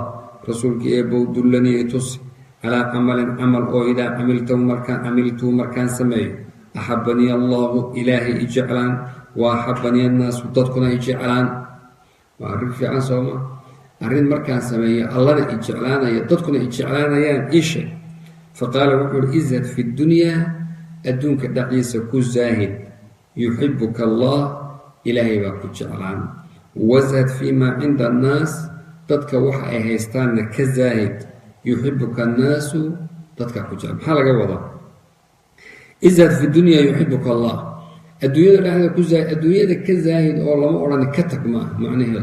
rasuulkii eebow, dullanii, itusi, calaa camalin, camal oo, idaa camiltahu, markaan, camiltuhu, markaan sameeyo, axabanii allahu, ilaahay i jeclaan, wa axabanii annaasu, dadkuna i jeclaan. Waa arrin fiican, sooma? Arrin markaan sameeyo allana i jeclaanaya, dadkuna i jeclaanayaan, ii sheeg. Faqaala, wuxuu uhi: izhad fi ddunyaa Adduunka dhexdiisa ku zaahid, yuxibuka Allah, ilaahay baa ku jeclaan. Washad fii maa cinda annaas, dadka waxa ay haystaanna ka zaahid, yuxibuka annaasu, dadkaa ku jecel. Maxaa laga wadaa izhad fi dunya yuxibuka Allah? Adduunyada dhexdeeda ku zaahid, adduunyada ka zaahid oo lama odhan ka tag maaha macnaheedu.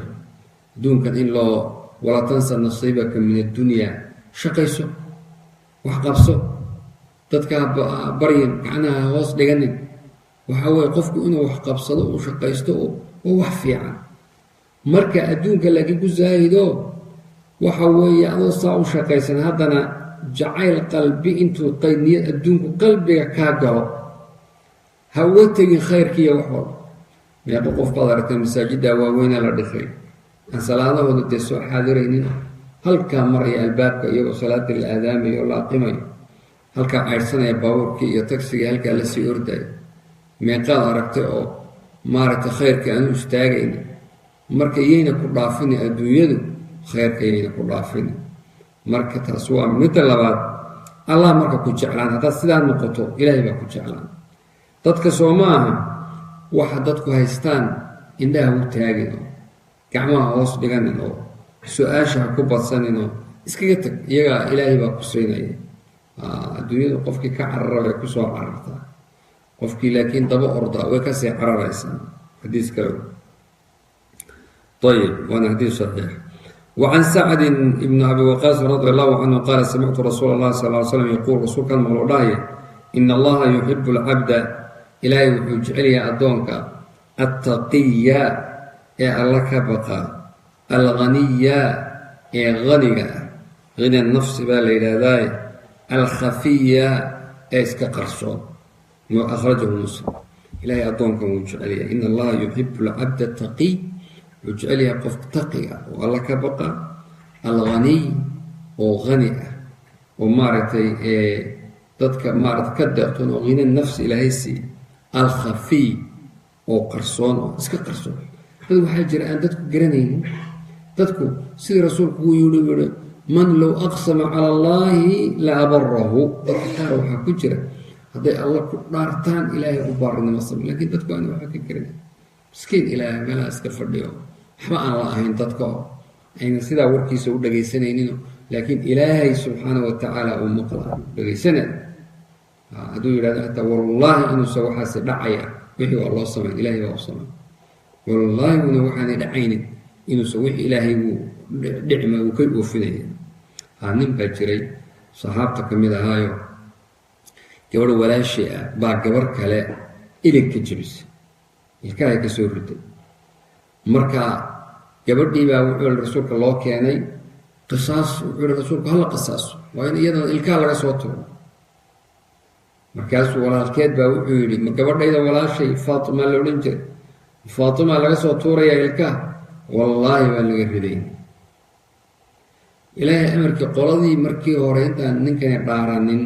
Adduunkan in loo walaa tansa nasiibaka min addunya, shaqayso, wax qabso, dadka ha baryin, gacnaha hoos dhiganin. Waxa weye qofku inuu wax qabsado, uu shaqaysto, oo wax fiican. Marka adduunka laakiin ku zaahido, waxa weeye adoo saa u shaqaysan haddana jacayl qalbi intuu niyad adduunku qalbiga kaa galo, ha uga tegin khayrkiiyo wax walba. Meeqo qof baad aragtay masaajidda waaweyna la dhisay aan salaadahooda dee soo xaadiraynin, halkaa maraya albaabka iyagoo salaadii la aadaamayo oo la aqimayo, halkaa caydhsanaya baabuurkii iyo tagsigii, halkaa lasii ordaya. Meeqaad aragtay oo maaragtay khayrka aanu istaagayni? Marka yayna ku dhaafini adduunyadu, khayrka yayna ku dhaafini. Marka taas waa midda labaad. Allah marka ku jeclaan haddaad sidaa noqoto, ilaahay baa ku jeclaan. Dadka soo ma aha waxa dadku haystaan indhaha u taagin oo gacmaha hoos dhiganin oo su-aasha ha ku badsanin oo iskaga tag iyagaa, ilaahay baa ku siinaya. Adduunyadu qofkii ka carara way kusoo carartaa, qofkii laakiin daba ordaa way kasii cararaysaa. Xadiis kale. Ayib, waana xadiis saxiix. وعن سعد بن أبي وقاص رضي الله عنه قال: سمعت رsuuل الlahi صلى ل sلم يquul, rasuulkan maqlo dhahaya: إن allaha يحب الcabda, ilaahay wuxuu jecel yahay addoonka, attaqiya, ee alla ka baqa, alghaniya, ee haniga ah, hina nafsi baa la yidhaahdaaye, alkhafiya, ee iska qarsoon. Akhrajahu Muslim. Ilahay addoonkan wuu jecel yahay. In allaha yuxibu alcabda taqiy, wuxuu jecel yahay qof taqiga oo alla ka baqa, alghaniy, oo hani ah, oo maaragtay dadka maarata ka deeqtoon, oo hina nafsi ilaahay siiya, alkhafiy, oo qarsoon, oo iska qarsoon. Dad waxaa jira aan dadku garanaynin. Dadku sidii rasuulku uu yihi: man low aqsama cala allahi la abarahu. Dadka qaar waxaa ku jira hadday alla ku dhaartaan ilaahay u baarinimo samay, lakiin dadku aan waxba ka garanay, miskiin ilaahay, meelaha iska fadhiyo, waxba aan la ahayn, dadka oo ayna sidaa warkiisa u dhagaysanayninoo, laakiin ilaahay subxaana wa tacaala uu maqla, dhegaysanay. Hadduu yidhahdo xataa wallaahi inuusa waxaasi dhacaya, wixii waa loo samayn, ilahay baa u samayn. Wallaahi una waxaanay dhacaynin inuusa wixii ilaahay wuu dhicma, uu ka oofinaya. Nin baa jiray saxaabta ka mid ahaayo, gabadh walaashay ah baa gabar kale ilig ka jebisay, ilkahay ka soo riday. Marka gabadhii baa wuxuu rasuulka loo keenay qisaas. Wuxuu yihi rasuulku: hala qisaaso, waa in iyadana ilkaha laga soo turo. Markaasuu walaalkeed baa wuxuu yidhi: ma gabadhayda walaashay Faatima la odhan jiray, Faatima laga soo tuurayaa ilkaha? Wallaahi baan laga riday. Ilaahay amarkii, qoladii markii hore intaan ninkani dhaaranin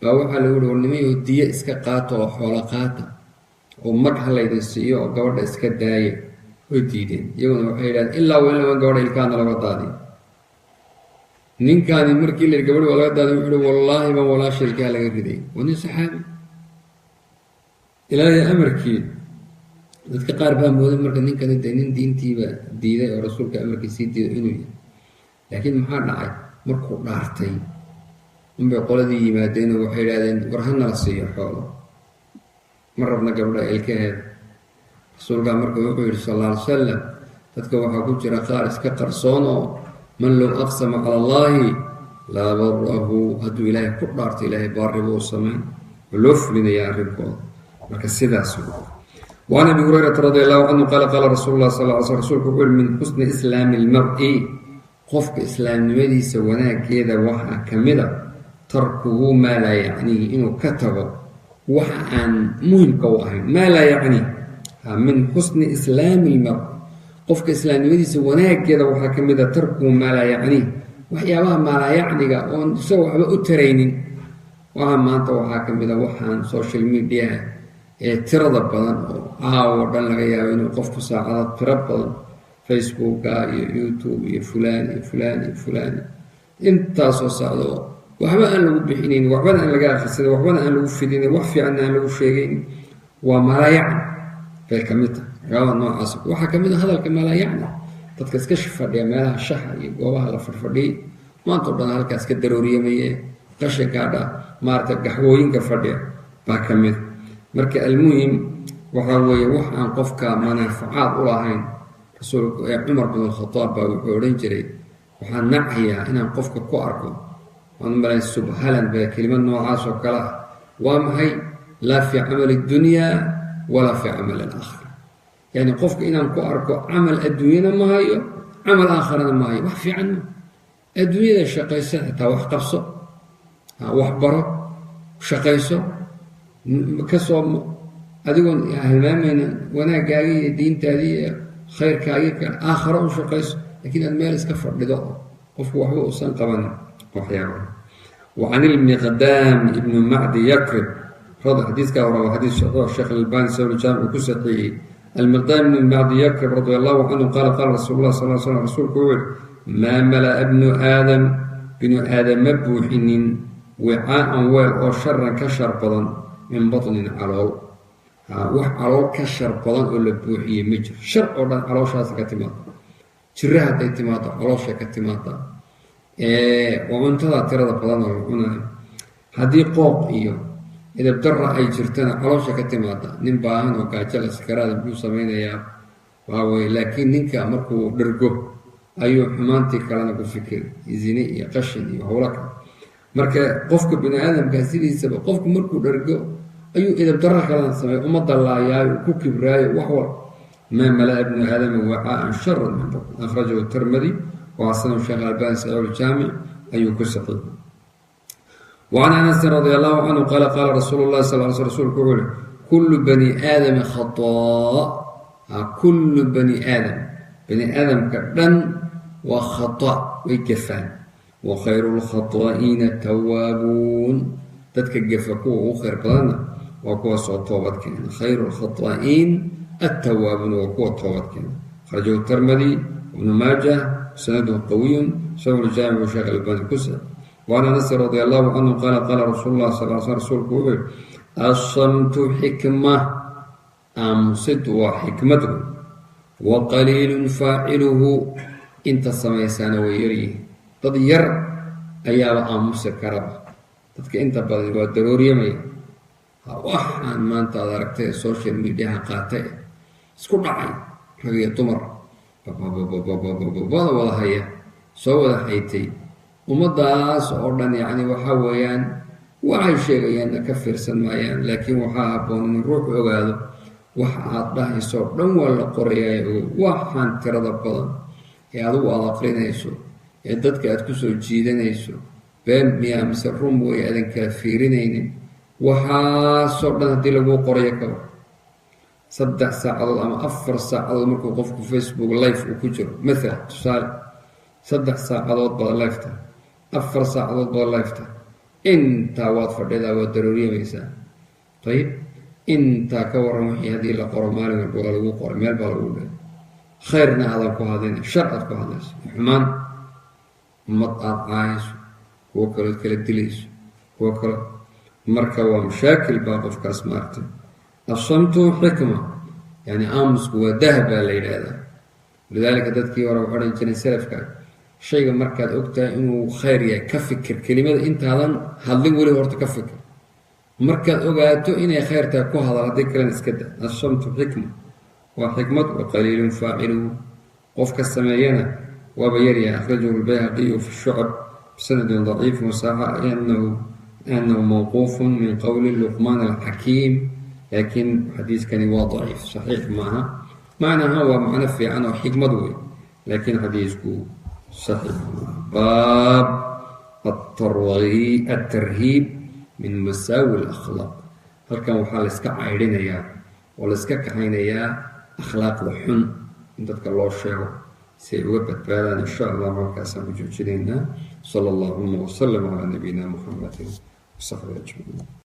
baa waxaa lagu yihi: war nimayo, diyo iska qaata oo xoolo qaata oo mag ha laydin siiyo oo gabadha iska daaya. Way diideen. Iyaguna waxay yidhahdeen: ilaa wa ilaa gabadha ilkahana laga daadiyo. Ninkaani markii la yidhi gabadhi waa laga daadiy, wuxu uhi: wallaahi baan walaasha ilkaha laga riday. Waa nin saxaabi. Ilaahay amarkii, dadka qaar baa mooday marka ninkani dee nin diintiiba diiday oo rasuulka amarkiisii diiday inuu yahay. Laakiin maxaa dhacay? Markuu dhaartay unbay qoladii yimaadeen oo waxay yidhahdeen: war ha nala siiyo xoolo, ma rabna gabdha ilkaheeda. Rasuulkaa marka wuxuu yidhi sal alla alay salam: dadka waxaa ku jira qaar iska qarsoon oo man low aqsama cala allahi laa barahu, hadduu ilaahay ku dhaarto ilaahay baaribu u samayn oo loo fulinaya arrinkooda. Marka sidaas. وعn abi hurayrata radi allahu canhu qaala: qaala rasuulu lah sal ly sl, rsulku wuxuu yihi: min xusni islaami lmar-i, qofka islaamnimadiisa wanaageeda waxaa ka mid a, tarkuhu maa laa yacniihi, inuu ka tago waxa aan muhimka u ahayn. Maa laa yacniih. Min xusni islaami lmar, qofka islaamnimadiisa wanaageeda waxaa ka mid a, tarkuhu maa laa yacniih, waxyaabaha maalaa yacniga oon isagoo waxba u taraynin. Waxa maanta waxaa ka mid a waxaan social mediaha ee tirada badan oo caawo dhan laga yaabo inuu qofku saacado tiro badan Facebooka iyo YouTube iyo fulaan iyo fulaan iyo fulaan intaasoo saacdo Waxba aan lagu bixinayn, waxbana aan laga akhrisanin, waxbana aan lagu fidinayn, wax fiicanna aan lagu sheegayn, waa malaayacni bay ka mid tahay waxyaabaha noocaas. Waxaa ka mid a hadalka malaayacni, dadka iska fadhiya meelaha shaxa iyo goobaha la fadhfadhiyay, maanta o dhan halkaas ka darooriyamaye, qashinkaadha maarata, gaxwooyinka fadhiya baa ka mid. Marka almuhim waxaa weeye wax aan qofka manaafacaad u lahayn. Rasuulku Cumar bin Alkhadaab baa wuxuu odhan jiray, waxaan nacayaa inaan qofka ku arko, waxaan u malayn subhalan baa kelimad noocaas oo kale ah. Waa maxay? Laa fii camali اddunyaa walaa fii camali alaakhira. Yani qofka inaan ku arko camal adduunyana ma hayo, camal aakharana ma hayo, wax fiican ma. Adduunyada shaqayso, xitaa wax qabso, wax baro, shaqayso, kasoo adigoon halmaamaynan wanaaggaagii iyo diintaadii iyo khayrkaagii kale, aakharo u shaqayso. Lakiin aad meel iska fadhido oo qofku waxba uusan qabanin waxyaaba. Wa can ilmiqdaam ibnu Macdi Yakrib rad, xadiiskaa hore waa xadiis saxiix, Sheekh Albani sawljaamic uu ku saxiixiyey. Almiqdaam ibnu Macdi Yakrib radi allahu canhu qaala, qaala rasuulu lah sal slam, rasuulku wuxu yihi: maa mala'a bnu aadam, binu aadam ma buuxinin, wicaaan, weel oo sharan, ka shar badan, min batnin, calool. Wax calool ka shar badan oo la buuxiyey ma jiro. Shar oo dhan calooshaasi ka timaado. Jira hadday timaado, calooshay ka timaada. Waa cuntada tirada badan oo la cunayo. Haddii qooq iyo edabdarra ay jirtana, caloosha ka timaada. Nin baahan oo gaajo la sakaraada muxuu samaynayaa? Waxaa weye, laakiin ninka markuu dhergo ayuu xumaantii kalena ku fikiri, zine iyo qashin iyo howlo kale. Marka qofka bini aadamka sidiisaba, qofku markuu dhergo ayuu edabdarra kalena sameeya, ummadda laayaayo, ku kibraayo, wax wal. Maa mala'a bnu aadama wacaaan sharan min batn. Akhrajahu Tirmidi waxasanu Sheekh Albani saxiixuljaamic ayuu ku saxiixiyey. Wacan Anasin radi allahu canhu qaala, qaala rasuulu llahi sal l sl, rsulku wuxuu yihi: kullu bani aadama khataa. Kullu bani aadam, bani aadamka dhan waa khata, way gafaan. Wa khayru lkhataa'iina tawaabuun, dadka gafa kuwa ugu khayr badanna waa kuwa soo toobad keena. Khayru lkhataa'iin attawaabuun, waa kuwa toobad keena. Akhrajahu Tirmidi, Ibnu Maajah, sanaduhu qawiyun, saxiixuljaamic sheekh Albani ku saxiix. Wacan Anasin radi allahu canhu qaala, qaala rasuulu lah sal sl, rasuulku wuxuu yihi: assamtu xikma, aamusidu waa xikmad wey, wa qaliilun faaciluhu, inta samaysaana way yaryihiin. Dad yar ayaaba aamusi karaba, dadka inta badan waa darooriyamaya. Waxaan maanta aad aragtay ee social mediaha qaatay, isku dhacay, rag iyo dumar bababababababada wada haya, soo wada haytay ummaddaas oo dhan, yacni waxaa weeyaan waxay sheegayaanna ka fiirsan maayaan. Laakiin waxaa habboon in ruuxu ogaado waxa aad dhahaysoo dhan waa la qorayaa. Ogow waxaan tirada badan ee adigu aada aqrinayso ee dadka aad kusoo jiidanayso, been miyaa mise run way, aadan kala fiirinaynin. Waxaasoo dhan haddii laguu qorayo, kaba 3 saacadood ama 4 saacadood markuu qofku Facebook live uu ku jiro mathalan, tusaale, 3 saacadood baad live tahay, 4 saacadood baad live tahay, intaa waad fadhidaa, waad darooriyamaysaa. Ayib, intaa ka waran wixii haddii la qoro maalin walba waa lagu qoray, meel baa lagu dhigay, khayrna aadan ku hadlin, shar aad ku hadlayso, xumaan, ummad aada caayayso, kuwo kalood kala dilayso, kuwo kale. Marka waa mashaakil baa qofkaas maartay. Assamtu xikma, yani aamusku waa dahab baa la yidhaahdaa. Lidaalika dadkii hore waxay odhan jireen salafka: shayga markaad ogtahay inuu khayr yahay, ka fikir kelimada intaadan hadlin, weli horta ka fikir. Markaad ogaato inay khayr tahay, ku hadal, haddii kalena iska da. Assamtu xikma, waa xikmad. Wa qaliilun faaciluhu, qofka sameeyana waaba yaryahay. Akhrajahu lbayhaqiyu fi shucab bisanadin daciif, wasaxa anahu mawquufun min qowli Luqmaan alxakiim, laakiin xadiiskani waa daciif, saxiix maaha. Macnaha waa macno fiican oo xikmad wey, laakiin xadiisku saxiix maaha. Baab atarhiib min masaawi alakhlaaq. Halkan waxaa la iska caydhinayaa oo la iska kaxaynayaa akhlaaqda xun in dadka loo sheego si ay uga badbaadaan. Insha Allah halkaasaan ku joojinaynaa. Sala allahuma wasalam calaa nabiyina Muxamedin wasaxbi ajmaciin.